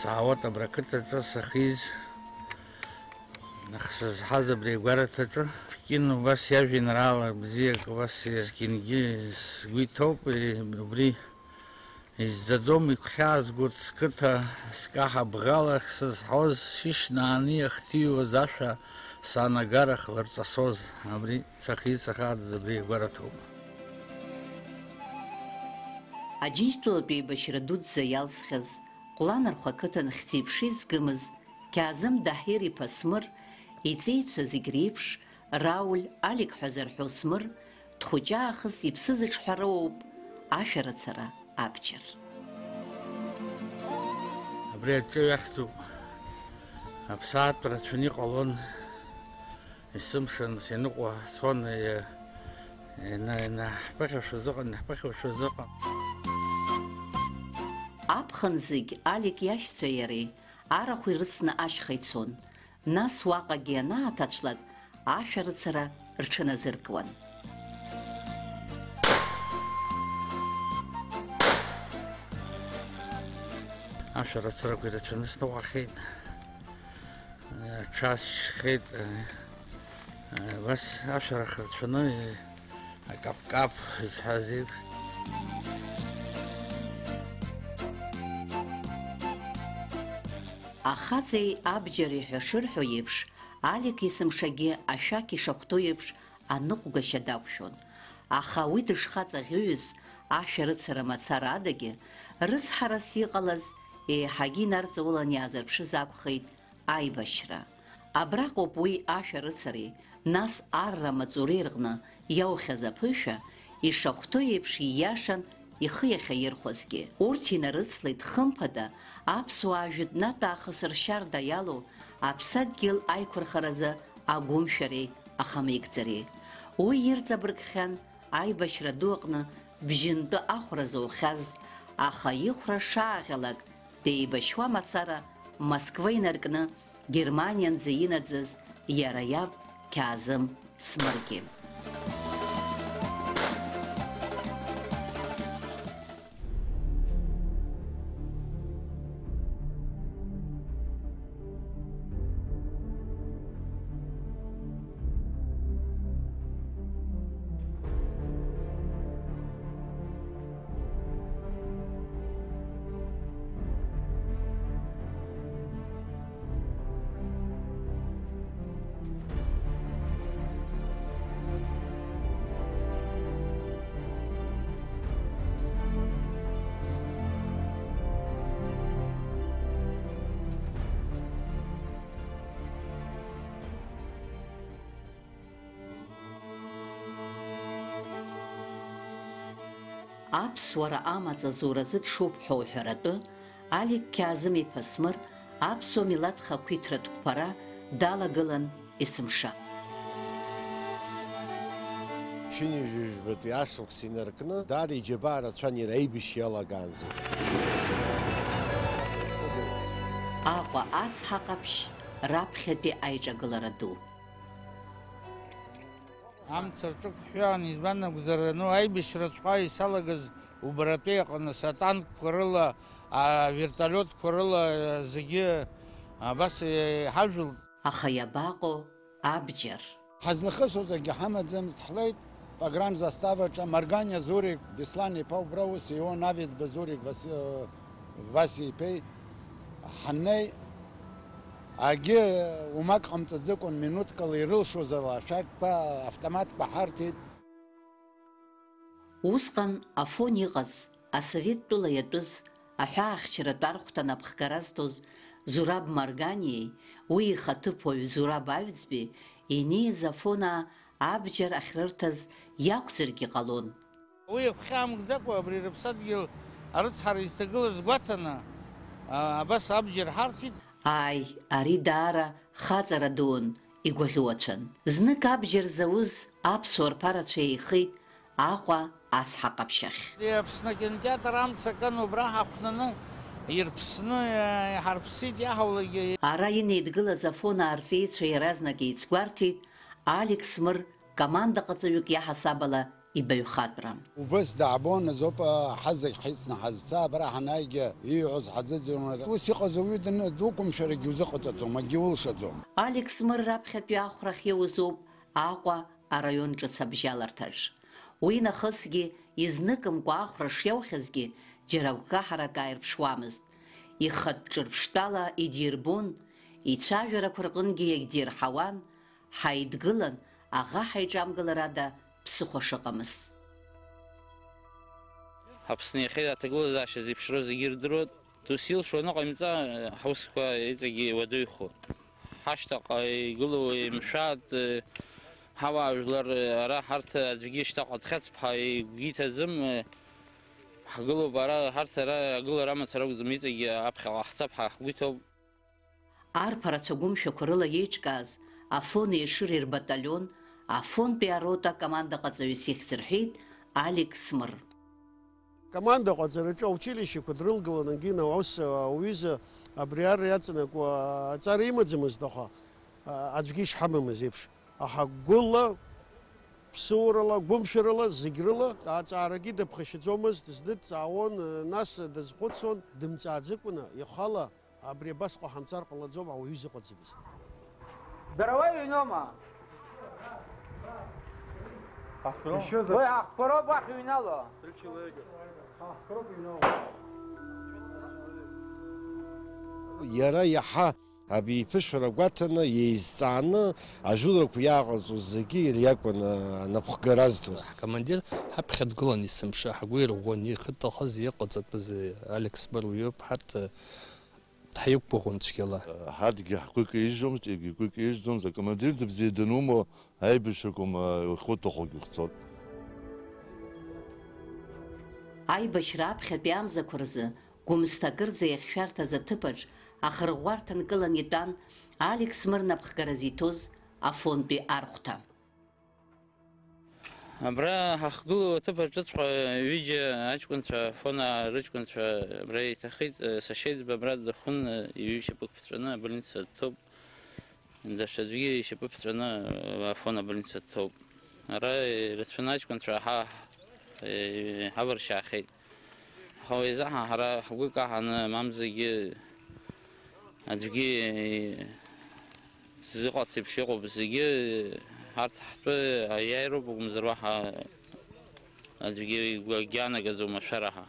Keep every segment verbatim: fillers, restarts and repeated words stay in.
Саауеит абра ақыҭаҿы сахьиз, сызҳаз абри агәараҭаҿы. Кин убас иажәеинраала бзиак убас иазкингьы сгәы иҭоуп, убри изӡаӡом игәхьаазгоит сқыҭа, скаҳа бӷала ахьсызҳоз, сышьнааны иахҭиуаз ашәа санагара хлырҵасоз, абри сахьиз сахьаатыз абри агәараҭоуп. Аџьынџьтәылатә еибашьра дуӡӡа иалсхьаз, Ҟәланырхәа ақыҭан хьӡи-ԥшеи згымыз, Қьаазым Даҳир-иԥа Смыр, иҵеицәа зегь реиԥш, Рауль, Алик ҳәа зарҳәо Смыр, дхәыҷаахыс иԥсы зыҿҳәароуп ашәарыцара абџьар. Абри аҿы иахьӡуп, аԥсаатә рацәаны иҟалон. Есымша саныҟоу ҳцон, иа-, иана-, ианаҳԥыхьашәаз ыҟан, иаҳԥыхьашәаз ыҟан. Аԥхын зегь Алик иашьцәеи иареи арахә ирыцны ашьха ицон, нас уаҟагьы ианааҭацәлак, ашәарыцара рҽыназыркуан. Ашәарыцарақәа ирацәаны сныҟәахьеит. Аҽасшьхеит, абас ашәарах рацәаны, акаԥкаԥ зҳәаз еиԥш. Ахаҵеи абџьари ҳәа шырҳәо еиԥш, Алик есымшагьы ашәақь ишахәҭоу еиԥш аныҟәгашьа дақәшәон. Аха уи дышхаҵаӷьыҩыз ашәарыцара мацара адагьы, рыцҳарас иҟалаз еиҳагьы инарҵаулан иаазырԥшыз акәхеит аибашьра. Абраҟоуп уи ашәарыцареи, нас арра маҵуреи рҟны иаухьаз аԥышәа, ишахәҭоу еиԥш ииашан ихы иахьаирхәазгьы. Урҭ инарыцлеит, хымԥада, аԥсуаа жәытәнатә аахыс ршьарда иалоу аԥсадгьыл аиқәырхаразы агәымшәареи ахамеигӡареи. Уи ирҵабыргхьан аибашьра ду аҟны бжьынтәы ахәра зоухьаз, аха ихәра шааӷьалак деибашьуа мацара Москва инаркны Германианӡа инаӡаз иара иаб Қьаазым Смыргьы. Аԥсуара амаҵ азуразы дшуп ҳәа уҳәаратәы, Алик Қьаазым-иԥа Смыр аԥсуа милаҭ хақәиҭратә қәԥара далагылан есымша. Ԥшьынҩажәи жәбатәи ашықәс инаркны, даара иџьабаа рацәан иара аибашьра иалагаанӡа. Аҟәа ацҳа ҟаԥшь раԥхьатәи аиҿагылара ду. Амца рҿықәҳәаан, избан акәзар, ну, аибашьраҵәҟьа исалагаз убаратәи аҟны, сатанкқәа рыла, авертолиотқәа рыла, зегьы абас иҳажәылт. Аха иабаҟоу абџьар? Ҳазнахысуазаргьы ҳамаӡамызт, ҳлеит погранзаставаҿы Марганиа Зурик, Беслан иԥа убра ус иуан, Авиӡба Зурик Вас-, Васиа иԥеи ҳаннеи, Агьы умак ҟамҵаӡакәан, минуҭкала ирылшоз ала ашәақьқәа, автоматқәа ҳарҭеит. Усҟан Афон иҟаз, асовет тәыла иатәыз, аҳәаахьчаратә архәҭа напхгара зҭоз Зураб Марганиеи уи ихаҭыԥуаҩ Зураб Аҩӡбеи инеиз Афонаа абџьар ахьрырҭаз иакәзаргьы ҟалон. Уи агәхьаа мгӡакәа абри рыԥсадгьыл арыцҳара изҭагылаз гәаҭаны, а, абас абџьар ҳарҭеит. Ааи, ари даара хаҵара дуун, игәаӷьуацәан. Знык абџьар зауз аԥсуа рԥарацәа еихеит Аҟәа ацҳа ҟаԥшьахь. Ари Аԥсны акинотеатр амца акын, убра ҳахәнаны ирԥсны, а, иҳарԥсит иаҳаулагьы. Ара инеидгылаз Афонаа рҵеицәа иаразнак еицгәарҭеит Алик Смыр командаҟаҵаҩык иаҳасаб ала ибаҩхатәра. Убас даабон азоуп, ҳазегь ҳицны ҳазца, абра ҳанааигьы ииҳәоз ҳазыӡырҩуан. Ус иҟаз ауаҩы даны дуқәымшәарагьы узыҟаҵаӡом, акгьы улшаӡом. Алик Смыр раԥхьатәи ахәрахь иоузоуп Аҟәа араион ҿыц абжьаларҭаҿ. Уи нахысгьы изныкымкәа ахәра шиаухьазгьы, џьара гәкаҳарак ааирԥшуамызт. Ихатә ҿырԥштәала идирбон, ицәажәарақәа рҟынгьы иагьдирҳауан, ҳаидгылан, аӷа ҳаиҿамгыларада ԥсыхәа шыҟамыз. Аԥсны иахьа аҭагылазаашьа зеиԥшроу зегьы ирдыруеит. Досу илшо аныҟаимҵа, ҳусқәа иҵегьы уадаҩхон. Ҳашьҭаҟа игылоу еимшәааит, ҳауаажәлар, ара ҳарҭ аӡәгьы шьҭаҟа дхьаҵп ҳәа игәы иҭаӡам, ҳгылоуп ара, ҳарҭ ара агылара амацара акәӡам, иҵегьы аԥхьаҟа ҳцап ҳәа ҳгәы иҭоуп. Арԥарацәа гәымшәақәа рыла еиҿкааз Афони Ешыри рбаталион Афонтәи арота акомандаҟаҵаҩыс ихьӡ рҳәеит Алик Смыр. Акомандаҟаҵараҿы аучилищеқәа дрылгалан, ангина, ус ауаҩыза абри ар иаҵанакуа аҵара имаӡамызт, аха аӡәгьы ишҳамамыз еиԥш, аха гәыла, ԥсыурала, гәымшәарала, зегь рыла аҵаарагьы даԥхашьаӡомызт, зны дҵаауан, нас дазхәыцуан, дымҵааӡакәаны ихала. Абри абасҟа ҳамцар ҟалаӡом, ауаҩы изыҟаӡамызт. Дара уа иҩнома? Ишьыз. Уи аҳкәароуп уахь иҩнало. Иара иаҳа абиԥышәара гәаҭаны, еизҵааны, ажәыларақәа иааҟарҵоз зегьы иара иакәын, а, анапхгара азҭоз. Ҳкомандир ҳаԥхьа дгылан есымша, ҳгәы ирӷәӷәон, ихы дҭахыз, иҟаҵатәыз, Алик Смыр уиоуп, ҳарҭ, Ҳаиқәгәыӷуан цәгьала. Ҳарҭгьы ҳгәы каижьӡомызт, иаргьы игәы каижьӡомызт, акомандир дыбзиа данумоу, аибашьрақәа ухы уҭахогьы ухцоит. Аибашьра аԥхьатәи амзақәа рзы, Гәымсҭа акырӡа иахьшәарҭаз аҭыԥаҿ ахырӷәӷәарҭа нкылан итәан Алик Смыр напхгара зиҭоз Афонтәи архәҭа. Абра ҳахгылоу аҭыԥ аҿыҵәҟьа ҩыџьа аҷкәынцәа, Афона рыҷкәынцәа абра иҭахеит, сашьеиҵба абра дыхәын, иҩышьапык ԥҵәаны абольница дҭоуп, даҽаӡәгьы ишьапы ԥҵәаны Афон абольница дҭоуп. Ара ирацәаны аҷкәынцәа ҳа, ҳавыршьаахьеит. Аха уи азыҳәан ҳара ҳгәы каҳаны, мамзаргьы аӡәгьы дзыҟац еиԥш иҟоуп зегьы, ҳарҭ ҳтәы аиааироуп акәымзар, уаҳа аӡәгьы игәы агьаанагаӡом ашәара ҳәа.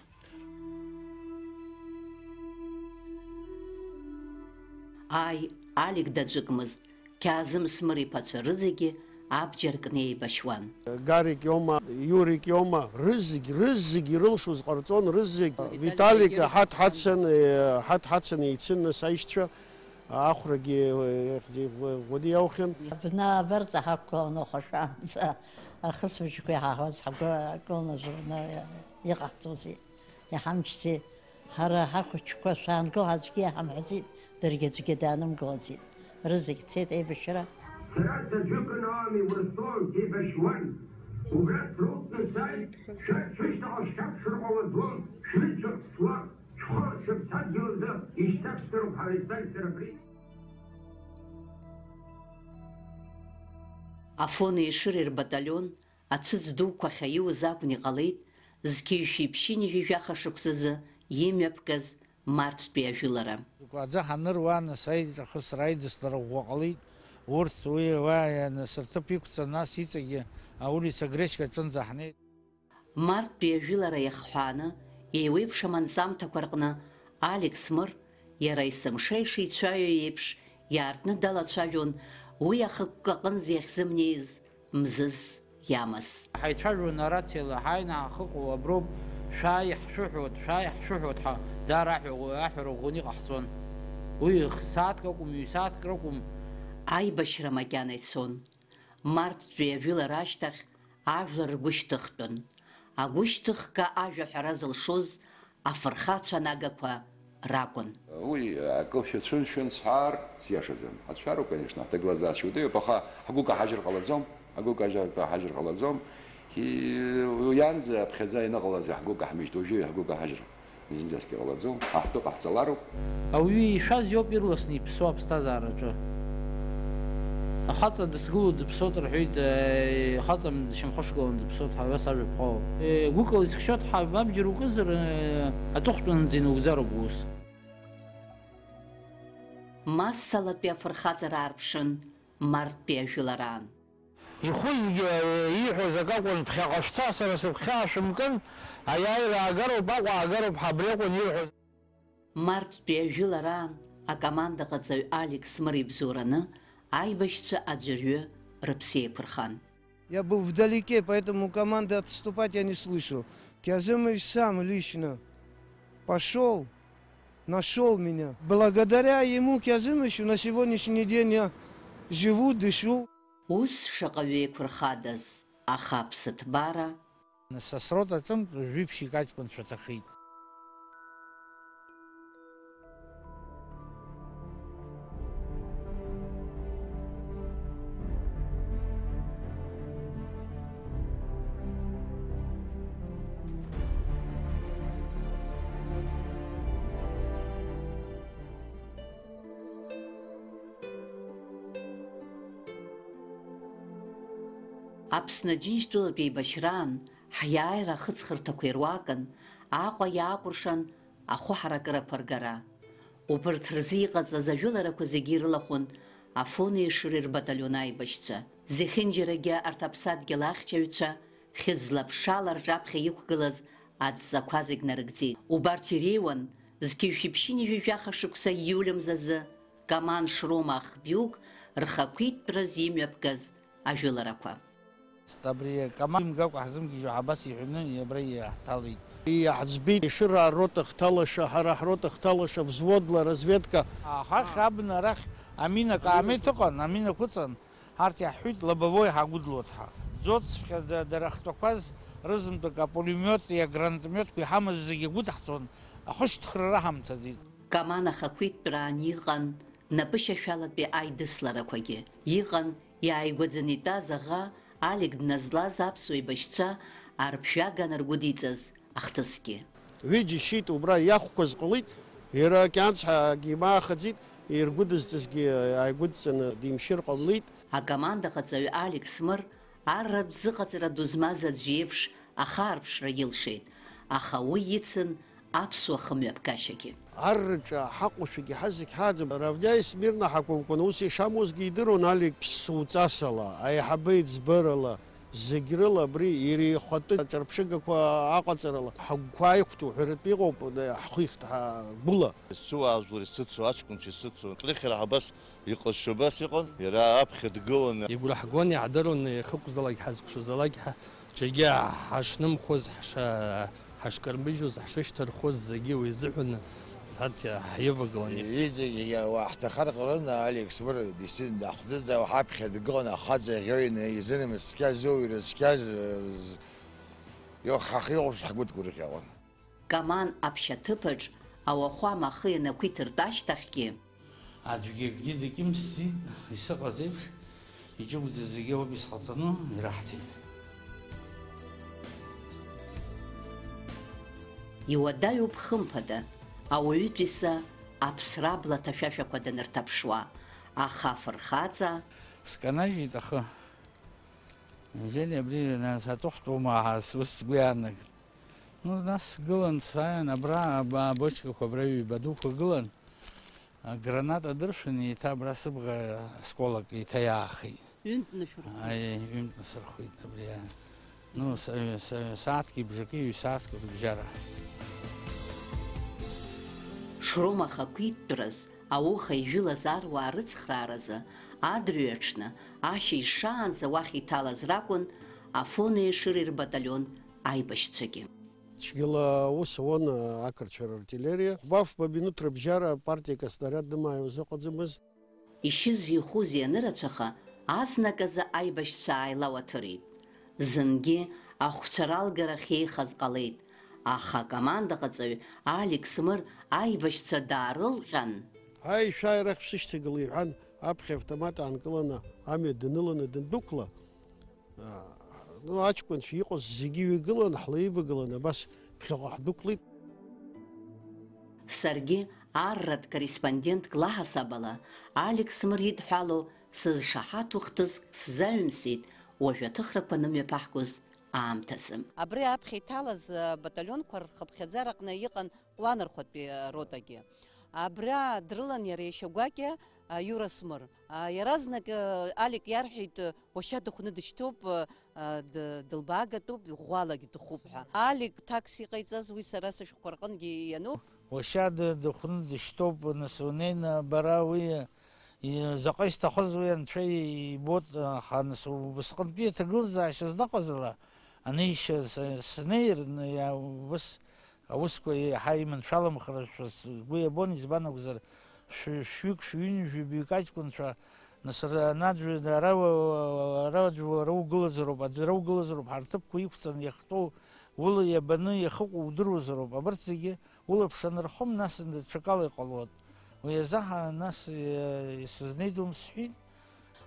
Ааи, Алик даӡәыкмызт. Қьаазым Смыр иԥацәа рызегьы абџьар кны еибашьуан. Гарик иоума, Иурик иоума, рызегь, рызегь ирылшоз ҟарҵон, рызегь. Виталик Виталик Герик ҳаҭ ҳацын, э, ҳаҭ ҳацын еицын, нас аишьцәа, ахәрагьы, э, ихьӡ-, Гәыди иаухьан. Абна абарҵа ҳақәгылан, уахашаанӡа ахысбыжьқәа иҳаҳауаз ҳгәы акылнажәланы иҟаҳҵозеи, иҳамчзи. Ҳара ҳахәыҷқәа шәаангыл аӡәгьы иаҳамҳәаӡеит, даргьы аӡәгьы даанымгылаӡеит. Рызегь цеит аибашьра. Сара саӡәыкын аами Урыстәылантә еибашьуан. Убра срылҵны сааит, шәарҭ шәышьҭахьҟа шәхьаԥшыр ҟалаӡом, шәҩызцәа ԥсуа, шәхы шәыԥсадгьыл азы ишьҭашәҭыроуп ҳәа исҭаркит абри. Афони Ешыри рбаталион Ацәыӡ дуқәа ахьаиуз акәны иҟалеит, зқьи жәшәи ԥшьынҩажәи жәаха шықәсазы имҩаԥгаз марттәи ажәылара. Аӡы ҳаныруа, нас аиҿахысра, аидыслара ӷәӷәа ҟалеит. Урҭ уи уа ианасырҭыԥ иқәҵан, нас иҵегьы аулица Гречка аҿынӡа ҳнеит. Марттәи ажәылара иахҳәааны, еиуеиԥшым анҵамҭақәа рҟны Алик Смыр, иара есымша ишицәаҩу еиԥш, иаартны далацәажәон уи ахықәкы аҟынӡа иахьзымнеиз мзызс иамаз. Ҳаицәажәон арациала, ҳааины ҳахыҟоу аброуп, шәааи ҳшәыҳәоит, шәааи ҳшәыҳәоит ҳәа, даара аҳәа-, аҳәара ӷәӷәаны иҟаҳҵон. Уи х-сааҭк акәым, ҩ-сааҭк ракәым. Аибашьра макьана ицон. Марттәи ажәылара ашьҭахь ажәлар ргәы шьҭыхтәын. Агәышьҭыхга ажәа ҳәара зылшоз афырхацәа нагақәа ракәын. Уи акы шәацәымшәан сҳәар, сиашаӡам. Ҳацәшәароуп, конечно, ҳҭагылазаашьа уадаҩуп, аха ҳгәы каҳажьыр ҟалаӡом, ҳгәы каҳажьыр, каҳажьыр ҟалаӡом. Уи анӡа аԥхьаӡа ианыҟалаз ҳгәы каҳмыжьт, уажәы ҳгәы каҳажьыр зынӡаскгьы ҟалаӡом, ҳтәы ҟаҳҵалароуп. Ауаҩы ишәаз иоуп ирласны иԥсуа аԥсҭазаараҿы. Ахаҵа дысгыло дыԥсоит рҳәеит, э, ахаҵа шьамхышгыланы дыԥсоит ҳәа, абас ажәа ԥҟоуп. Э, гәыкала исхьчоит ҳәа, абџьар укызар, э, аҵыхәтәанынӡа инаугӡароуп ус. Массалатәи афырхаҵара аарԥшын Марттәи ажәылараан. Ихәызгьы ииҳәоз акы акәын, ԥхьаҟа шәца, сара сыгәхьаа шәымкын, аиааира аагароуп, Аҟәа аагароуп ҳәа абри акәын ирҳәоз. Марттәи ажәылараан акомандаҟаҵаҩ Алекс Мыр ибзоураны аибашьцәа аӡәырҩы рыԥсы еиқәырхан. Я был вдалеке, поэтому команды отступать я не слышал. Киазымович сам лично пошёл, нашёл меня. Благодаря ему, Киазымовичу, на сегодняшний день я живу, дышу. Ус шаҟаҩы еиқәырхадаз, аха аԥсыҭбара. Нас асрок аҿынтә жәиԥшьик аҷкәынцәа ҭахеит. Аԥсны Аџьынџьтәылатә еибашьраан ҳиааира ахыҵхырҭақәа ируакын, Аҟәа иаакәыршан ахәы ҳаракырақәа ргара. Убырҭ рзы иҟаҵаз ажәыларақәа зегьы ирылахәын Афонеи Ешыреи рбаталион аибашьцәа. Зехьынџьарагьы арҭ аԥсадгьыл ахьчаҩцәа хьыӡла-ԥшала рҿаԥхьа иқәгылаз адҵақәа зегь нарыгӡеит. Убарҭ иреиуан зқьи жәшәи ԥшьынҩажәи жәаха шықәса ииуль мзазы Каман Шрома Ахбиук рхақәиҭтәраз имҩаԥгаз ажәыларақәа. Абри Каман имгакәа ҳзымгьежьуа ҳәа абас иҳәаны абра иаҳҭалеит. Иаҳӡбеит Ешыра арота хҭалаша, ҳара ҳрота хҭалаша, взводла разведка. Ахахь абна арахь амина каамеҭ ыҟан, амина қәыҵан. Арҭ иаҳҳәеит, лобовой ҳагәыдлоит ҳәа. Ӡоцԥхьаӡа дара ахтәақәаз рызынтәык апулемиоти агранатомиотқәа иҳамаз зегьы агәыдҳҵон, ахышьҭхрара ҳамҭаӡеит. Каман ахақәиҭтәраан иҟан напышьашәалатәи аидысларақәагьы. Иҟан иааигәаӡаны итәаз аӷа Алик дназлаз аԥсуа еибашьцәа арԥжәага анаргәыдиҵаз ахҭысгьы. Ҩыџьа ишьит убра иахәқәаз ҟалеит, иара кьанцҳагьы имаахаӡеит, иргәыдызҵазгьы ааигәыдҵаны димшьыр ҟамлеит. Акомандаҟаҵаҩ Алекс Мыр арратә зыҟаҵара ду змаз аӡә иеиԥш ахаарԥшра илшеит, аха уи ицын аԥсуа хымҩаԥгашьагьы. Арраҿы ҳаҟоушәагьы ҳазегь ҳааӡам. Равняй смирно ҳакәымкәан, ус ишамуазгьы идыруан Алик ԥсуҵасала, аиҳабы иӡбарала, зегь рыла абри иара ихатәы аҿырԥшыгақәа аҟаҵарала ҳагәқәа ааиқәтәоу ҳәаратәы иҟоуп, ҳхихт ҳгәыла. Сыуаажәлар исыцу, аҷкәынцәа исыцу, Ҟлихьра ҳабас иҟазшьа убас иҟан, иара аԥхьа дгыланы. Игәра ҳгон, иаҳдыруан, иахьықәзалак, ҳазқәшәазалак, ҳа-, ҽагьы ҳашнымхоз, ҳша-, ҳашкармыжьуаз, ҳшышьҭырхуаз зегьы уи изыҳәан, ҳаҭ-, ҳивагылан. Иҵегьы уа ҳҭахар ҟалон, Алекс Мыр, действительно, даҳхӡыӡаауа ҳаԥхьа дгылан, ахаҵа иӷьоины, изынамыс цқьа зоуҩра цқьа з-, з-, иоух-, ҳахьыҟоуп ҳгәы дгәырӷьауан. Каман аԥшьаҭыԥаҿ ауахәама ахы ианақәиҭыртә ашьҭахьгьы. Аӡәгьы акгьы дакьымсӡеит, исыҟаз еиԥш, иҷыгәӡа зегьы ауп исҟаҵаны ираҳҭеит. Иуадаҩуп, хымԥада, ауаҩытәыҩса аԥсра абла ҭашәашәақәа данырҭаԥшуа, аха афырхаҵа. Сканажьит ахы. Неужели абри, нас, аҵыхәтәоума ҳәа ус сгәы иаанагт. Ну, нас сгылан, сааин, абра, аба-, абочкақәа абра ҩба дуқәа гылан, аграната дыршәын, еиҭа абра сыбӷа осколок еиҭа иаахеит. Ҩынтә нышәырхеит. Аиеи, ҩынтә насырхеит абри, а. Ну, са-, са-, сааҭки бжаки, ҩ-сааҭк рыбжьара. Шрома ахақәиҭтәраз ауха ижәылаз аруаа рыцхрааразы адырҩаҽны, ашьыжь шаанӡа уахь иҭалаз ракәын Афонеи Ешыреи рбаталион аибашьцәагьы. Цәгьала аус ауан ақырҭцәа рартиллериа. Хәба-фба минуҭ рыбжьара партиак аснариад нымааиуаз ыҟаӡамызт. Ишьыз-ихәыз ианырацәаха, азныказы аибашьцәа ааилауаҭырит. Зынгьы ахәцәа ралгарахь еихаз ҟалеит, аха акомандаҟаҵаҩ Алекс Мыр аибашьцәа даарылҟьан. Ааи, шәааи, арахь шәсышьҭагыла, иҳәан, аԥхьа автомат аанкыланы амҩа даныланы дандәықәла, аа, ну, аҷкәынцәа иҟаз зегьы ҩагылан, ҳлеивагылан, абас ԥхьаҟа ҳдәықәлеит. Саргьы арратә корреспондентк лаҳасаб ала, Алекс Мыр идҳәалоу Сызшаҳаҭу хҭыск сзаҩымсит уажә аҭыхрақәа анымҩаԥаҳгоз аамҭазы. Абри аԥхьа иҭалаз абаталионқәа рхыԥхьаӡараҟны иҟан Ҟәланырхәатәи аротагьы. Абра дрылан иара иашьа гәакьа, а, Иура Смыр. А, иаразнак, а, Алик иарҳәеит, а, уашьа дыхәны дышьҭоуп, а, а, д-, дылбаагатәуп, ӷәӷәалагь дыхуп ҳәа. Алик ҭакс иҟаиҵаз уи сара сышәҟәқәа рҟынгьы иануп. Уашьа ды-, дыхәны дышьҭоуп, нас унеины бара уи, и-, заҟа исҭахыз уи анцәа ибот, аха нас убасҟантәи аҭагылазаашьа зныҟаз ала, анеишьа с-, снеир, н-, иа-, убас аусқәа еиҳа иманшәаламхар сгәы иабон, избан акәзар, шәи-, шәҩык, шәҩынҩажәи баҩык аҷкәынцәа, нас ара, анаӡәы, ара, ара аӡәы уара угылазароуп, аӡәы ара угылазароуп, ҳара рҭыԥқәа иқәҵаны иахьтәоу, ула иабаны иахьыҟоу удыруазароуп, абарҭ зегьы улаԥш анырхом, нас даҽакала иҟалоит. Уи азы ҳа-, нас, э, исызнеиӡом сҳәеит.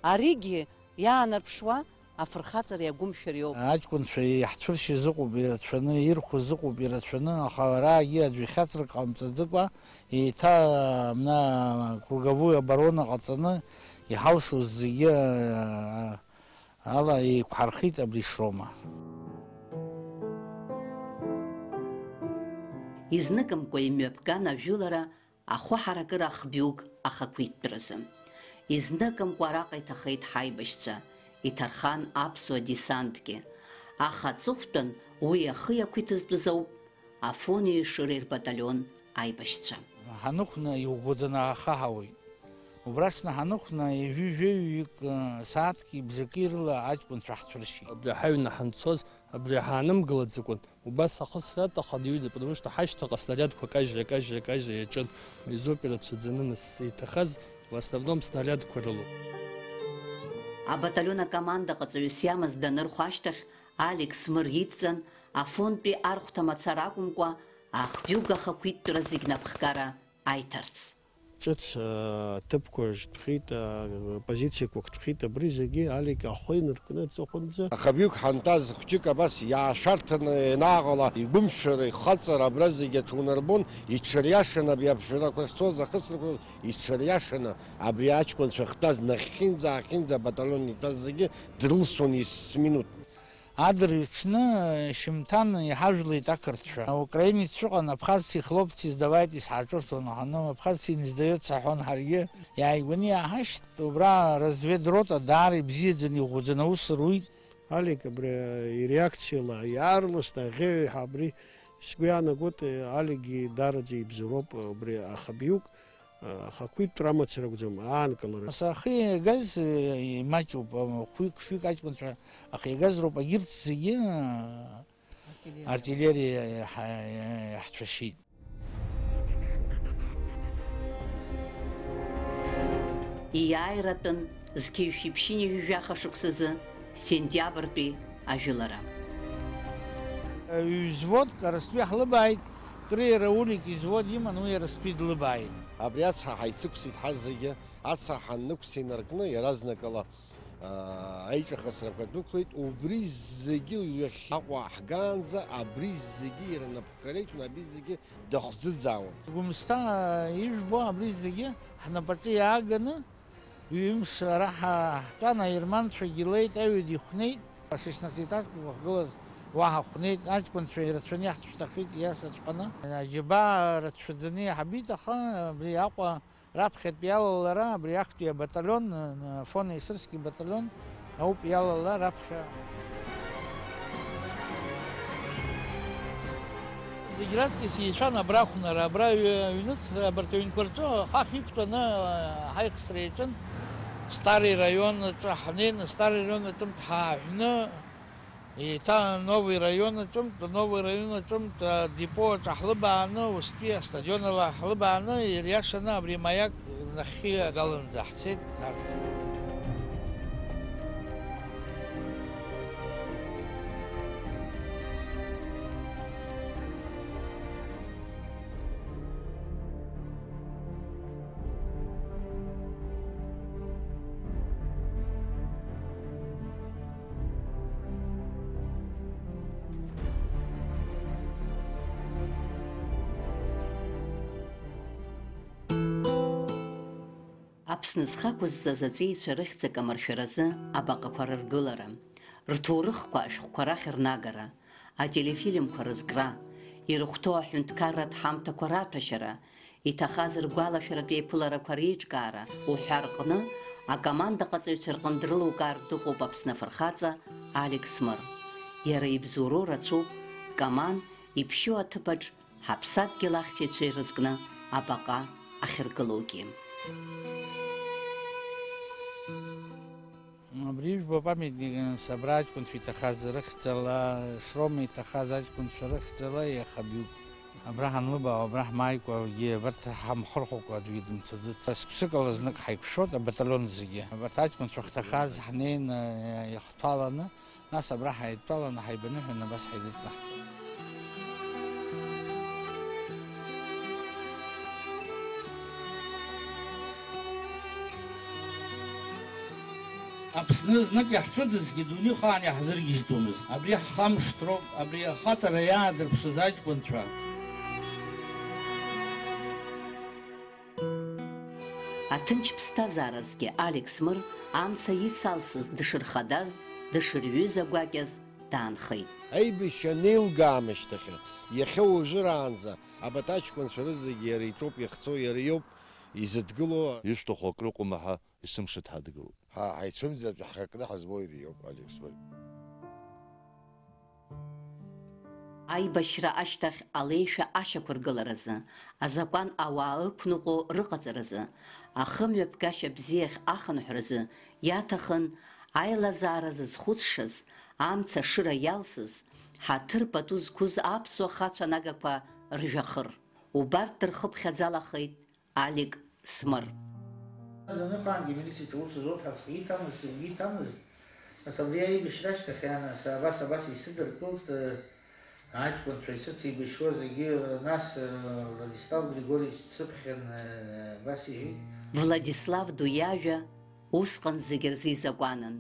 Аригьы иаанарԥшуа афырхаҵареи агәымшәареи ауп. Аҷкәынцәа иаҳцәыршьыз ыҟоуп ирацәаны, ирхәыз ыҟоуп ирацәаны, аха араагьы аӡәы ихьаҵрак ҟамҵаӡакәа, еиҭа, мна, круговую оборона ҟаҵаны, иҳалшоз зегьы, э, ала еиқәҳархеит абри шрома. Изныкымкәа имҩаԥган ажәылара ахәы ҳаракыра ахбҩык ахақәиҭтәразы. Изныкымкәа араҟа иҭахеит ҳаибашьцәа, иҭархан аԥсуа десантгьы, аха аҵыхәтәан уи ахы иақәиҭызтәыз ауп Афон еишыреи рбаталион аибашьцәа. Ҳаныхәна иӷәӷәаӡаны ҳахаҳауеит. Убра шнаҳаныхәна ҩажәи жәаҩык, э, сааҭки бжаки рыла аҷкәынцәа ҳцәыршьит. Абри ҳаҩны ҳанцоз, абри ҳаанымгылаӡакәан, убас ахысра аҭахын иҩны, потому что ҳашьҭаҟа снарядқәа кажьра, кажьра, кажьра иаҿын. Изоуп ирацәаӡаны нас иҭахаз, в основном снарядқәа рылоуп. Абаталион акомандаҟаҵаҩыс иамаз данырхәа ашьҭахь, Алик Смыр идҵан, Афонтәи архәҭа мацара акәымкәа, ахҩык ахақәиҭтәра зегь напхгара аиҭарц. Ҿыц, а, ҭыԥқәа шьҭәхит, а, позициақәа хҭәхит, абри зегьы Алик ахәы инаркны аҵыхәанӡа. Ахабҩык ҳантәаз хәҷык абас иаашәарҭаны ианааҟала, игәымшәара, ихаҵара абра зегьы аҽунарбон, иҽыриашаны абри аԥжәарақәа шцоз ахысрақәа иҽыриашаны, абри аҷкәынцәа ахьтәаз нахьхьинӡа-аахьынӡа абаталион итәаз зегьы дрылсуан есминуҭ. Адырҩаҽны, шьымҭан иҳажәлеит ақырҭцәа. Украинеццәа ыҟан, абхазци хлопци сдавайте сҳаҿырҭуан, аха, ну, абхазци не сдаётся ҳҳәон ҳаргьы. Иааигәаны иааҳашьҭ, убра разведрота даара ибзиаӡаны, иӷәӷәаӡаны аус руит. Алик абри иреакциала иаарласны аӷьеҩҳәа абри сгәы иаанагоит, Аликгьы даараӡа ибзоуроуп, убри ахабиук. Ахақәиҭтәра амацара акәӡам, аанкылара. Нас ахы иагаз, э, имаҷуп, э, хәҩык-шәҩык аҷкәынцәа ахы иагаз роуп, агьырҭ зегьы, э, артиллериа, артиллериа иаҳ-, иаҳцәашьеит. Иааиратәын зқьи жәшәи ԥшьынҩажәи жәаха шықәсазы сентиабртәи ажәылара. Ҩ-взводк Арыстәи ҳлыбааит, Кры иара Улик извод иман, уи Арыстәи длыбааит. Абри ацҳа ҳаицықәсит ҳазегьы, ацҳа ҳаннықәс инаркны, иаразнакала, аа, аиҿахысрақәа дәықәлеит, убри зегьы ҩахь Аҟәа ҳгаанӡа, абри зегьы иара напхгара иҭон, абри зегьы дахӡыӡаауан. Гәымсҭа ижәбо абри зегьы ҳнапаҿы иааганы, Ҩымш ара ҳа-, ҳтәан, аерманцәагьы леит, аҩыда ихәнеит. Шестнадцатиэтажкак уахгылаз уаҳа хәнеит, аҷкәынцәа ирацәаны иаҳцәҭахеит иасаҵәҟьаны. Аџьабаа рацәаӡаны иаҳбеит, аха абри Аҟәа раԥхьатәи иалалара, абри актәи абаталион, Афон Есырски баталион, Ауп иалала раԥхьа. Зегь раҵкыс еицәан абра ахәнара, абра аҩ-, аҩныҵра, абарҭ аҩнқәа рҿы хахь иқәтәаны, а, ҳаихсра иаҿын. Старый раион аҿы ҳнеин, Старый раион аҿынтә ҳааҳәны, еиҭа Новый раион аҿынтә, Новый раион аҿынтә, а, депо аҿы ҳлыбааны, устәи астадион ала ҳлыбааны, ириашаны абри Маяк нахьхьи агаланӡа ҳцеит арҭ. Аԥсны зхы ақәызҵаз аҵеицәа рыхьӡ акамыршәаразы абаҟақәа рыргылара, рҭоурыхқәа ашәҟәқәа рахь рнагара, ателефильмқәа рызкра, ирыхәҭоу аҳәынҭқарратә ҳамҭақәа раҭәашьара, иҭахаз ргәалашәаратә еиԥыларақәа реиҿкаара уҳәа рҟны акомандаҟаҵаҩцәа рҟны дрылукаартә дыҟоуп Аԥсны афырхаҵа Алик Смыр. Иара ибзоуроу рацәоуп дкоман иԥшьоу аҭыԥаҿ ҳаԥсадгьыл ахьчаҩцәа ирызкны абаҟа ахьыргылоугьы. Абри ижәбо апамятник аныс, абра аҷкәынцәа иҭахаз рыхьӡала, Шрома иҭахаз аҷкәынцәа рыхьӡала иахабҩуп. Абра ҳанлыбаау, абра ҳмааикәагьы, абарҭ ҳамхырхәакәа аӡәгьы дымцаӡыц. Сықәсыкала знык ҳаиқәшәоит абаталион зегьы. Абарҭ аҷкәынцәа ахьҭахаз ҳнеины, иахҭәаланы, нас абра ҳаидтәаланы ҳаибаныҳәаны абас ҳаидыҵнахт. Аԥсны знык иаҳцәыӡызгьы дунеихаан иаҳзыргьежьӡомызт. Абри ҳхамышҭроуп, абри ахаҵара иаадырԥшыз аҷкәынцәа. Аҭынч ԥсҭазааразгьы Алик Смыр амца ицалсыз дышырхадаз, дышырҩыз агәакьаз даанхеит. Аибашьра анеилга аамышьҭахьы, иахьа уажәраанӡа абарҭ аҷкәынцәа рызегьы иара иҿоуп иахьцо, иара иоуп изыдгыло. Ишәҭаху акрыҟоума ҳәа есымша дҳадгылоуп. Ҳа ҳаицәымӡыртә ҳхакны ҳазбо иара иоуп, Алик Смыр. Аибашьра ашьҭахь алеишәа ашьақәыргыларазы, азакәан ауаа ықәныҟәо рыҟаҵаразы, ахымҩаԥгашьа бзиахь ахынҳәразы иаҭахын, аилазаара зызхәыцшаз, амца ашыра иалсыз, ҳаҭыр пату зқәыз аԥсуа хацәа нагақәа ржәахыр. Убарҭ дырхыԥхьаӡалахеит Алик Смыр. Даныҟаангьы милициаҿы аус зуаз ҳаҵкы иҭамыз, зынгьы иҭамыз, нас абри аибашьра ашьҭахь, нас абас, абас исыдыркылт, э, аҷкәынцәа исыцеибашьуа зегьы, нас, э, Владислав Григорьевич дсыԥхьан, э, абас иҳәеит. Владислав ду иажәа усҟан зегьы рзы изакәанын.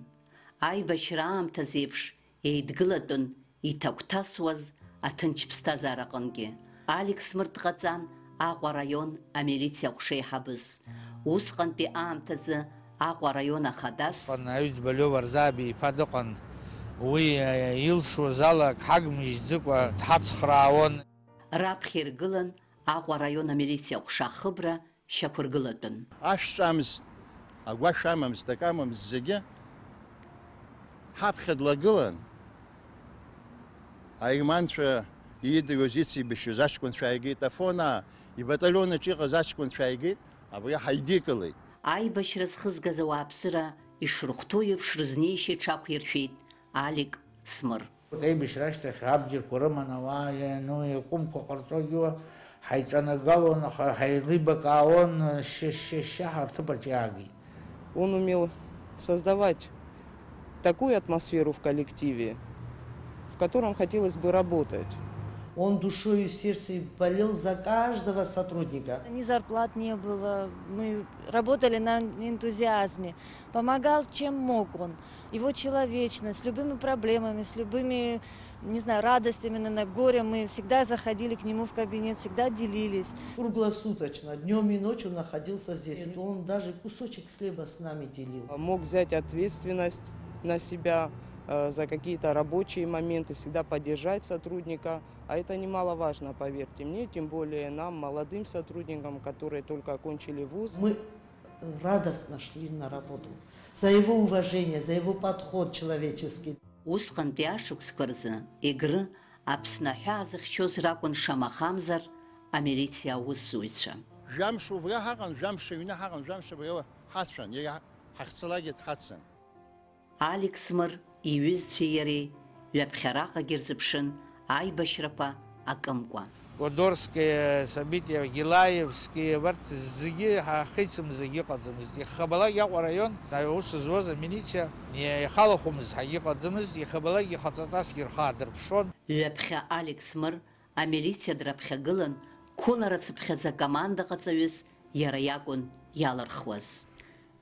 Аибашьра аамҭазеиԥш еидгылатәын иҭагәҭасуаз аҭынч ԥсҭазаараҟынгьы. Алик Смыр дҟаҵан Аҟәа араион амилициа ҟәшеиҳабыс. Усҟантәи аамҭазы Аҟәа араион ахадас. Аҩӡба Лиова Рзааби иԥа дыҟан. Уи, э, илшоз ала ак ҳагмыжьӡыкәа дҳацхраауан. Раԥхьа иргылан Аҟәа араион амилициа ҟәша ахыбра шьақәыргылатәын. Ашә ҿамызт, агәашә амамызт, акы амамызт, зегьы ҳаԥхьа длагылан, аерманцәа иидыруаз, ицеибашьуаз аҷкәынцәа ааигеит, Афонаа ибаталион аҿы иҟаз аҷкәынцәа ааигеит, абри ҳаидикылеит. Аибашьра зхызгаз ауааԥсыра ишрыхәҭоу еиԥш рызнеишьа иҽақәиршәеит Алик Смыр. Аибашьра ашьҭахь абџьарқәа рыман ауаа, иа-, ну, иакәымқәа ҟарҵогьы уа, ҳаиҿанагалон, аха ҳаилибакаауан, шьа-, шьа-, шьа ҳарҭыԥаҿ иаагеит. Он умел создавать такую атмосферу в коллективе, в котором хотелось бы работать. Он душой и сердцем болел за каждого сотрудника. Ни зарплат не было, мы работали на энтузиазме. Помогал, чем мог он. Его человечность, с любыми проблемами, с любыми, не знаю, радостями, на горем, мы всегда заходили к нему в кабинет, всегда делились. Круглосуточно, днём и ночью находился здесь. Он даже кусочек хлеба с нами делил. Мог взять ответственность на себя, э, за какие-то рабочие моменты, всегда поддержать сотрудника. А это немаловажно, поверьте мне, тем более нам, молодым сотрудникам, которые только окончили вуз. Мы радостно шли на работу. За его уважение, за его подход человеческий. Усҟантәи ашықәсқәа рзы Егры Аԥсны аҳәаа зыхьчоз ракәын шамахамзар амилициа аусзуҩцәа. Жәамш убра ҳаҟан, жәамш аҩны ҳаҟан, жәамш абра ҳацәан, иара ҳахьцалакгьы дҳацын. Алик Смыр иҩызцәеи иареи ҩаԥхьараҟагьы рзыԥшын аибашьрақәа акымкәа. Кодорская, Сабитиа, Гилаевски, абарҭ зегьы ҳахицым зегьы ыҟаӡамызт. Иахабалак Аҟәа араион аус зуаз амилициа иа-, иахалахәымыз ҳагьыҟаӡамызт, иахабалак ихаҵаҵасгьы рхы аадырԥшуан. Ҩаԥхьа Алик Смыр амилициа драԥхьагылан, қәылара цыԥхьаӡа командаҟаҵаҩыс иара иакәын иалырхуаз.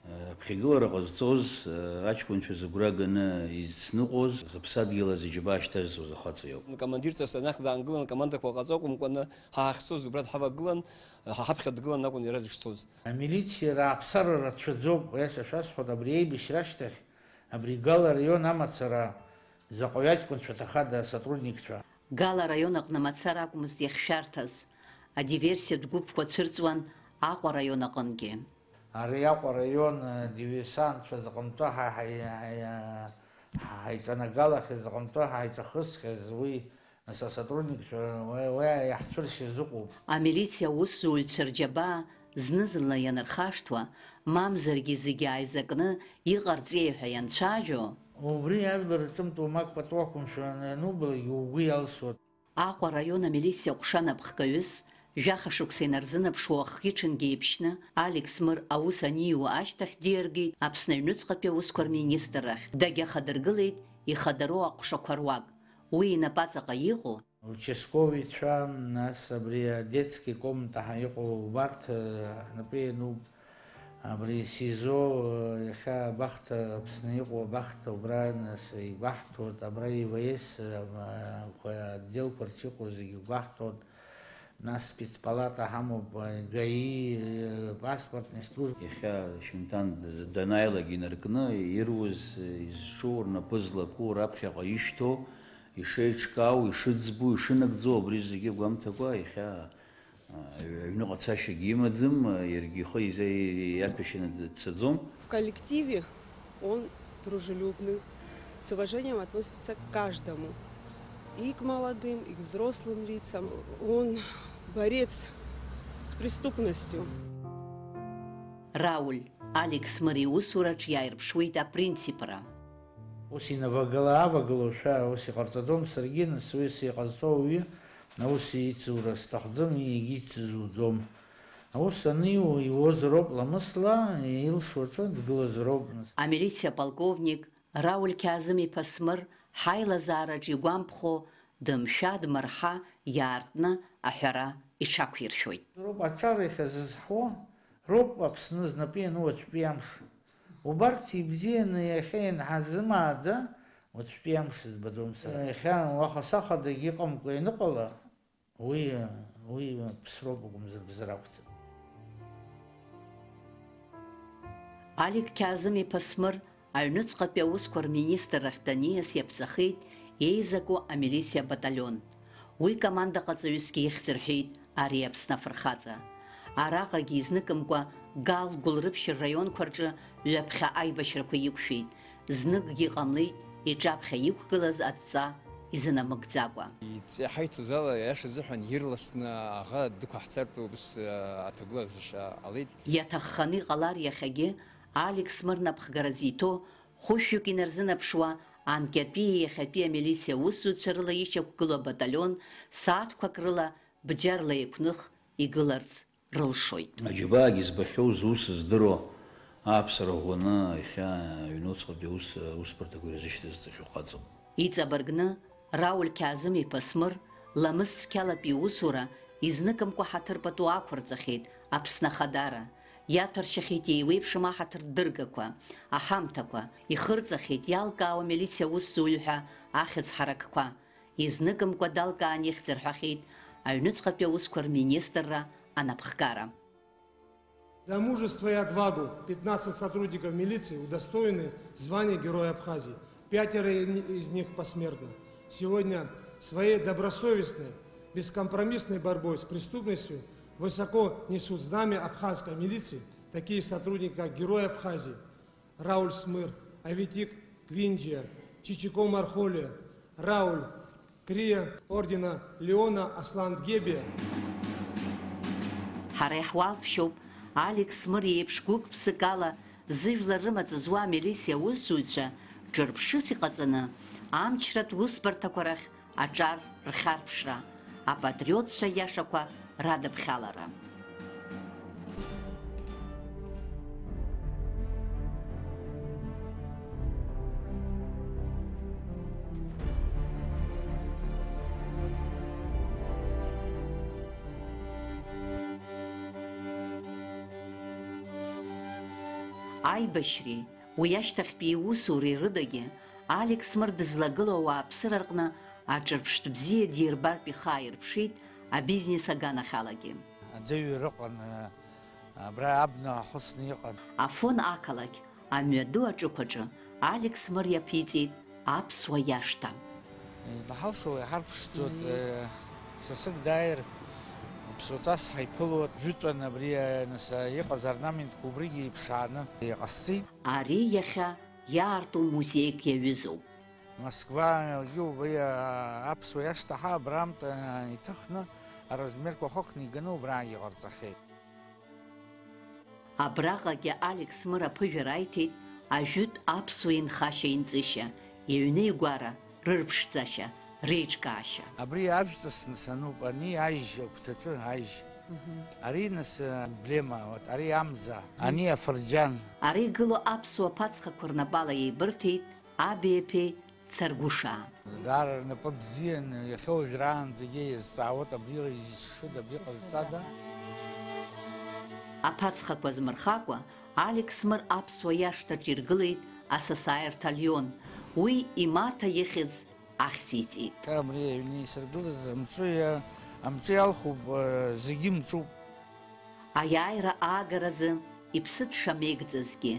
Аԥхьагылара ҟазҵоз, аҷкәынцәа зыгәра ганы изцныҟәоз, зыԥсадгьыл азы иџьабаа шьҭазҵоз ахаҵа иоуп. Командирҵас анахь даангылан, акомандақәа ҟаҵо акәымкәаны, ҳа ҳахьцоз убра дҳавагылан, ҳа ҳаԥхьа дгылан акәын иара дышцоз. Амилициа рааԥсара рацәаӡоуп, уи аса шәасҳәоит, абри аибашьра ашьҭахь, абри Гала араион амацара заҟаҩ аҷкәынцәа ҭахада асотрудникцәа? Гала араион аҟны мацара акәмызт иахьшәарҭаз, адиверсиатә гәыԥқәа цәырҵуан Аҟәа араион аҟынгьы. Ари Аҟәа араион, э, диверсантцәа зыҟамтәы ҳа-, ҳа-, ҳа-, ҳа-, ҳаиҵанагалахьаз, зыҟамтәы ҳаиҵахысхьаз, уи, нас, асотрудникцәа, уи, уи иаҳцәыршьыз ыҟоуп. Амилициа аусзуҩцәа рџьабаа зны-зынла ианырхашҭуа, мамзаргьы зегьы ааизакны иҟарҵеи ҳәа ианцәажәо, убри ажәлар рҿымҭ уамак пату ақәымшәан ианубалак, угәы иалсуан. Аҟәа араион амилициа аҟәша напхгаҩыс, жәаха шықәса инарзынаԥшуа уахгьы-ҽынгьы еиԥшьны, Алекс Мыр аус аниуа ашьҭахь диаргеит Аԥсны аҩныҵҟатәи аусқәа рминистррахь, дагьахадыргылеит ихадароу аҟәшақәа руак. Уи инапаҵаҟа иҟоу, участковыйцәа, нас абри адетски комната ҳәа иҟоу убарҭ, э, ҳнапы иануп. Абри СИЗО, э, иахьа абахҭа, Аԥсны иҟоу абахҭа, убра, нас, игәаҳҭоит, абра ИВС, э, м-, э, қәа-, отделқәа рҿы иҟоу зегьы игәаҳҭоит, нас спецпалата ҳамоуп, э, ГАИ, э, паспортный служба. Иахьа Шьынҭан данааилак инаркны, ируз, э, изҿу, рнапы злаку, раԥхьаҟа ишьҭоу, ишеиҿкаау, ишыӡбу, ишынагӡоу, абри зегьы гәамҭакәа, иахьа Аҩ-, аҩныҟа цашьагьы имаӡам, иаргьы ихы иза-, иаҭәашьаны дцаӡом. В коллективе он дружелюбный, с уважением относится к каждому, и к молодым, и к взрослым лицам. Он борец с преступностью. Рауль, Алекс Мыр иусураҿ иааирԥшуеит апринципра. Ус инавагыла-аавагылошәа ус иҟарҵаӡом, саргьы, нас, уи сиҟазҵо ауаҩы, аус ицура сҭахӡам, егьицызуӡом. Аус аниу иуозароуп ламысла, илшо аҿы дгылазароуп, нас. Амилициа аполковник Рауль Қьаазым-иԥа Смыр ҳаилазаараҿы игәамԥхо, дымшәа-дмырҳа иаартны аҳәара иҽақәиршәоит. Роуп аҿар иахьазызҳауа, роуп Аԥсны знапы иану уаҵәтәи амш. Убарҭ ибзианы иахьа ианҳазымааӡа, уаҵәтәи амш збаӡом сара. Иахьа уаха-сахадагь иҟамкәа ианыҟала, уи, уи ԥсроуп акәымзар бзар акәӡам. Алик Қьаазым-иԥа Смыр аҩныҵҟатәи аусқәа рминистррахь даниас иаԥҵахеит еизаку амилициа баталион. Уи командаҟаҵаҩысгьы ихьӡ рҳәеит ари Аԥсны афырхаҵа. Араҟагьы изныкымкәа Гал, Гәылрыԥшь рраионқәа рҿы ҩаԥхьа аибашьрақәа иқәшәеит, зныкгьы иҟамлеит иҿаԥхьа иқәгылаз адҵа изынамыгӡакәа. Иҵеиҳаиҭоз ала, аиаша азыҳәан, ирласны аӷа дықәаҳҵартә убыс, а, аҭагылазаашьа ҟалеит. Иаҭахханы иҟалар иахьагьы Алик Смыр напхгара зиҭо, хәышәҩык инарзынаԥшуа, анкьатәии иахьатәии амилициа аусзуҩцәа рыла ишьақәгылоу абаталион сааҭқәак рыла бџьарла еиқәных игыларц рылшоит. Аџьабаагьы збахьоу, зус здыруа ааԥсара ӷәӷәаны иахьа аҩнуҵҟатәи аус, аусбарҭақәа ирзышьҭазҵахьоу хаҵоуп. Иҵабыргны, Рауль Қьаазым-иԥа Смыр ламыс цқьалатәи иусура изныкымкәа ҳаҭыр пату ақәырҵахьеит Аԥсны Ахадара, иаҭәаршьахьеит еиуеиԥшым аҳаҭыр дыргақәа, аҳамҭақәа, ихырҵахьеит иалкаауа милициа аусзуҩ ҳәа ахьӡ ҳаракқәа. Изныкымкәа далкаан ихьӡ рҳәахьеит аҩныҵҟатәи аусқәа рминистрра анапхгара. За мужество и отвагу пятнадцать сотрудников милиции удостоены звания Героя Абхазии. Пятеро из них посмертно. Сегодня своей добросовестной, бескомпромиссной борьбой с преступностью высоко несут знамя абхазской милиции такие сотрудники, как Герой Абхазии Рауль Смыр, Аветик Квинджия, Чичико Мархолия, Рауль Крия ордена Леона Аслан Гебия. Ҳара иаҳуалԥшьоуп Алик Смыр иеиԥш гәык-ԥсык ала зыжәлар рымаҵ зуа амилициа аусзуҩцәа ҿырԥшыс иҟаҵаны, амчратә усбарҭақәа рахь аҿар рхьарԥшра, апатриотцәа иашақәа радыԥхьалара. Аибашьреи уи ашьҭахьтәи иусуреи рыдагьы Алекс Мыр дызлагылоу ауааԥсыра рҟны аҿырԥштә бзиа дирбартә ихы ааирԥшит абизнес аганахьалагьы. Аӡыҩ рыҟан, абра абна ахысны иҟан. Афон ақалақь амҩаду аҿықәаҿы Алекс Мыр иаԥиҵеит аԥсуа иашҭа. Излаҳалшо иҳарԥшӡоит, Мм. Э, сасык дааир, ԥсуаҵас ҳаиԥылоит, жәытәан абри, э, нас, э, иҟаз орнаментқәа убригьы иԥшааны иҟасҵеит. Ари иахьа иаарту музеик иаҩызоуп. Москвагьы убри, э, аԥсуа иашҭа ҳа абраамҭа, э, иҭыхны, аразмерқәа хықәкны иганы убраагьы ҟарҵахьеит. Абраҟагьы Алекс Мыр аԥыжәара аиҭеит ажәытә аԥсуа инхашьа-инҵышьа, иҩны-игәара, рырԥшӡашьа, реиҿкаашьа. Абри ажәҵыс нас ануп, ани ажь агәҭаҿы ажь. Мгм. Ари нас, э, эмблема, вот, ари амза, ани афырџьан. Ара игылоу аԥсуа ԥацхақәа рнапала еибырҭеит аби-аԥеи Царгәышаа. Даара рнапы бзиан, иахьа уажәраанӡагьы иазҵаауеит, абри изшшыда, абри ҟазҵада? Аԥацхақәа змырхакәа, Алекс Мыр аԥсуа иашҭаҿ иргылеит асасааирҭа Лион, уи имаҭа ихьӡ ахьӡиҵеит. Абри аҩны исыргылаз амҿы иа-, амҿы иалхуп, э, зегьы мҿуп. Аиааира аагаразы иԥсы дшамеигӡазгьы,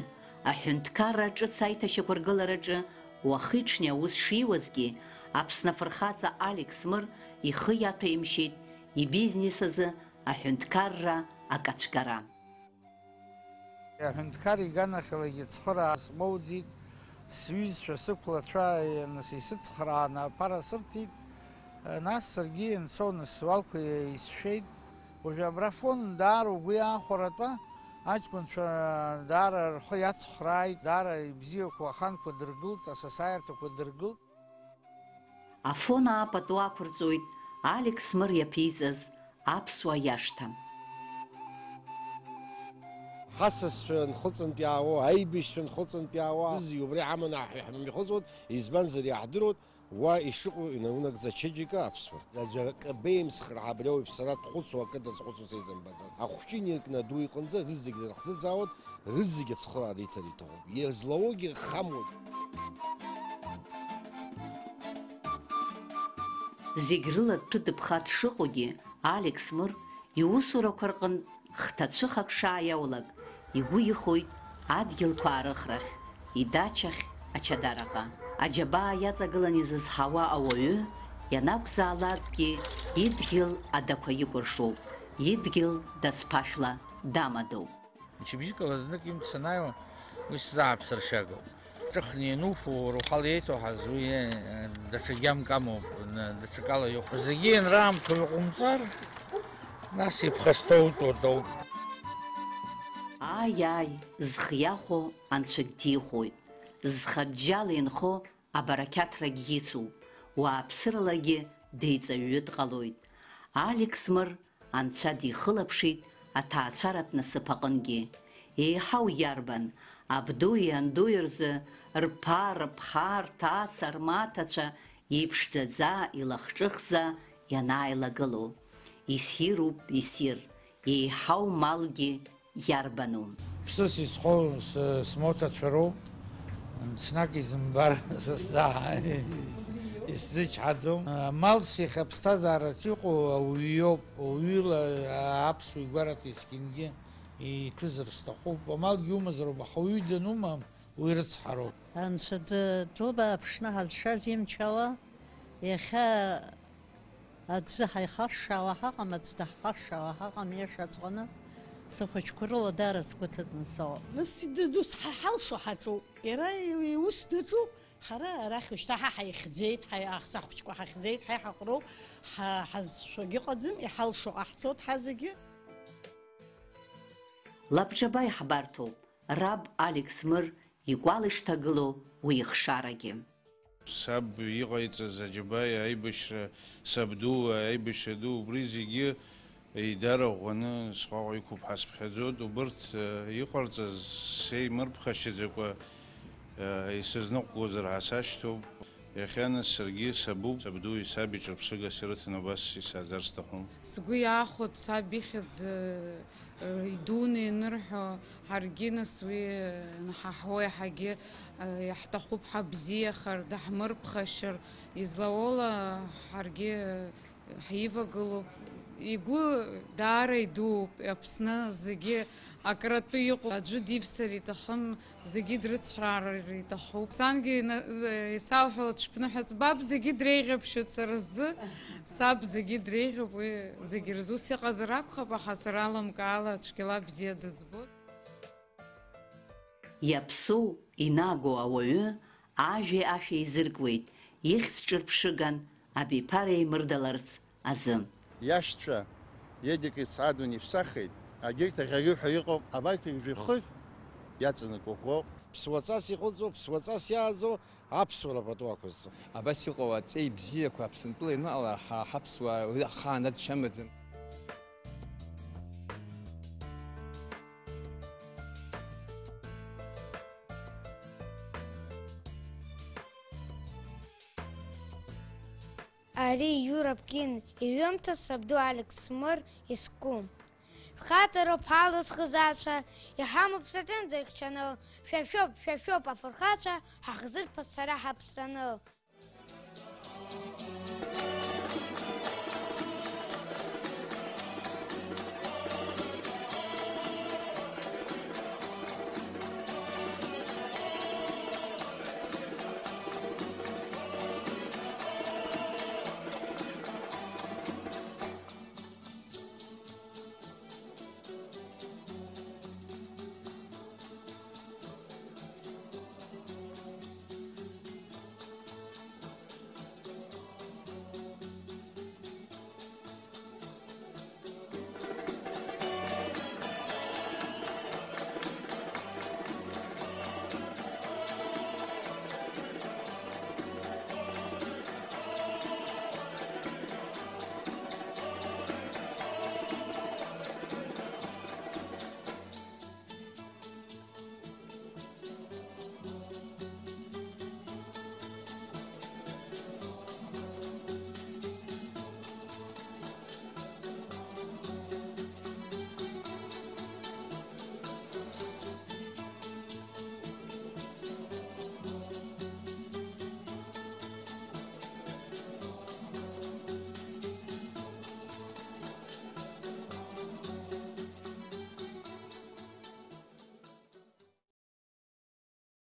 аҳәынҭқарра ҿыц аиҭашьақәыргылараҿы уахи-ҽни аус шиуазгьы, Аԥсны афырхаҵа Алекс Мыр ихы иаҭәеимшьеит ибизнес азы аҳәынҭқарра акацәгара. Аҳәынҭқар иганахьалагьы цхыраара смоуӡеит, сҩызцәа, сықәлацәа, нас исыцхрааны аԥара сырҭеит, нас саргьы иансоу, нас суалқәа исшәеит. Уажәы абра Афон даара угәы иаахәаратәа, аҷкәынцәа даара рхы иацхрааит, даара ибзиақәоу аханқәа дыргылт, асасааирҭақәа дыргылт. Афон аапату ақәырҵоит Алекс Мыр иаԥиҵаз аԥсуа иашҭа. Ҳасасцәа нхыҵынтә иаауа, аибашьцәа нхыҵынтә иаауа, зегьы убри ҳаманы ҳа-, ҳамҩахыҵуан, избанзар, иаҳдыруан уа ишыҟоу инаунагӡа ачеиџьыка аԥсуара. Аӡәы акы беимсхыр ҳәа абри ауаҩԥсра дхәыцуа акы дазхәыцуа сеизымбаӡац. Ахәҷы инаркны аду иҟынӡа рызегь дырхӡыӡаауан, рызегь ацхыраара иҭар иҭахуп. Иазлаугьы хамуеит. Зегь рыла дҭәы-дыԥха дшыҟоугьы, Алекс Мыр иусурақәа рҟынтә хҭацәыхак шааиаулак, игәы ихоит адгьылқәа аарыхрахь, идачахь ачадараҟа. Аџьабаа иаҵагыланы изызҳауа ауаҩы ианакәзаалакгьы идгьыл адақәа икәыршоуп, идгьыл дацԥашәла дамадоуп. Мчыбжьыкала знык имц санааиуа, уи сзааԥсыршьагоуп. Ҿыхны иануфо, уара ухала еиҭоуҳаз, уи, э, даҽа гьамк амоуп, н-, даҽакала иҟоуп. Зегьы ианраамҭоу иҟоумҵар, нас иԥхасҭоутәу доуп. Ааи, ааи, зхы иахәо анцәагь дихоит, зхатә џьала инхо абарақьаҭрагь ицуп, уааԥсыралагьы деиҵаҩҩы дҟалоит. Алекс Мыр Анцәа дихылаԥшит аҭаацәаратә насыԥ аҟынгьы. Еиҳау иарбан, абдуи андуи рзы рԥа, рыԥҳа, рҭаца, рмаҭацәа иԥшӡаӡа, илахҿыхӡа ианааилагылоу. Иссируп, иссир, еиҳау малгьы иарбану? Ԥсыс исхоу с-, смоҭацәа роуп. Ҽнак изымбар, са сзаҳа-, исзычҳаӡом. Амал сихьа аԥсҭазаараҿ иҟоу ауаҩ иоуп, ауаҩыла аԥсуа игәараҭа есқьынгьы иҭәызар сҭахуп. Амалгьы умазароуп, аха уаҩы данума, уи рыцҳароуп. Анцәа д-, дуба аԥшны ҳазшаз имчала, иахьа Аӡәы ҳаихашшаауа ҳаҟам, аӡә даҳхашшаауа ҳаҟам, иашаҵәҟьаны, сыхәыҷқәа рыла даара сгәы ҭыҵны соуп. Нас д-, дус ҳа-, ҳалшо ҳаҿуп. Иара и-, иус даҿуп. Ҳара арахь уажәшьҭа ҳа ҳаихьӡеит, ҳа-, аҳ-, ҳахәыҷқәа ҳахьӡеит, ҳа иҳаҟроуп, ҳа-, ҳазшогьы ыҟаӡам, иҳалшо ҟаҳҵоит ҳа зегьы. Лабҿаба иаҳбарҭоуп, раб Алекс Мыр икәал ишҭагылоу уи ихшарагьы. Саб иҟаиҵаз аџьабаи аибашьра, сабду аибашьра ду, убри зегьы еидара ӷәӷәаны сҟәаҟәа иқәуп ҳәа сыԥхьаӡоит. Убырҭ, э, иҟарҵаз сеимырԥхашьаӡакәа, э, исызныҟәгозар ҳәа сашьҭоуп. Иахьа нас саргьы сабуп, сабдуи саби ҿырԥшыгас ирыҭаны абас исааӡар сҭахуп. Сгәы иаахәоит саб ихьӡ, э, идуны ианырҳәо, ҳаргьы нас уи, э, анҳаҳуа иаҳагьы, э, иаҳҭахуп ҳабзиахар, даҳмырԥхашьар, излауоула ҳаргьы, э, ҳивагылоуп. Игәы даара идууп, Аԥсны зегьы акратәы иҟоу аӡәы дивсыр иҭахым, зегьы дрыцхраарыр иҭахуп. Сангьы ина-, исалҳәо аҽԥныҳәа, баб зегьы дреиӷьаԥшьоит сара сзы, саб зегьы дреиӷьуп, уи зегьы рзы ус иҟазар акәхап, аха сара алымкаала цәгьала бзиа дызбоит. Иаԥсоу, инагоу ауаҩы ажәеи ашәеи еизыркуеит, ихьӡ ҿырԥшыган абиԥара еимырдаларц азы. Иашьцәа Едик Исаадун иԥсахит, агьырҭ аӷьаҩы ҳәа иҟоуп, абарҭ рыжәҩахыр иаҵанакуа ӷәӷәоуп. Ԥсуаҵас иҟәыҵуа, ԥсуаҵас иааӡо аԥсуара пату ақәызҵо. Абас иҟоу аҵеи бзиақәа Аԥсынтәыла ианыҟала, ҳа ҳаԥсуаа уи ахааназшьа амаӡам. Ари Иура Ԥкин иҩымҭа сабду Алекс Смыр иску. Шәхаҵароуп ҳалызхыз ацәа, иҳамоуп саҭанӡа ихьчаны, шәа шәоуп, шәа шәоуп афырхацәа, ҳахзырԥаз сара ҳаԥсраны.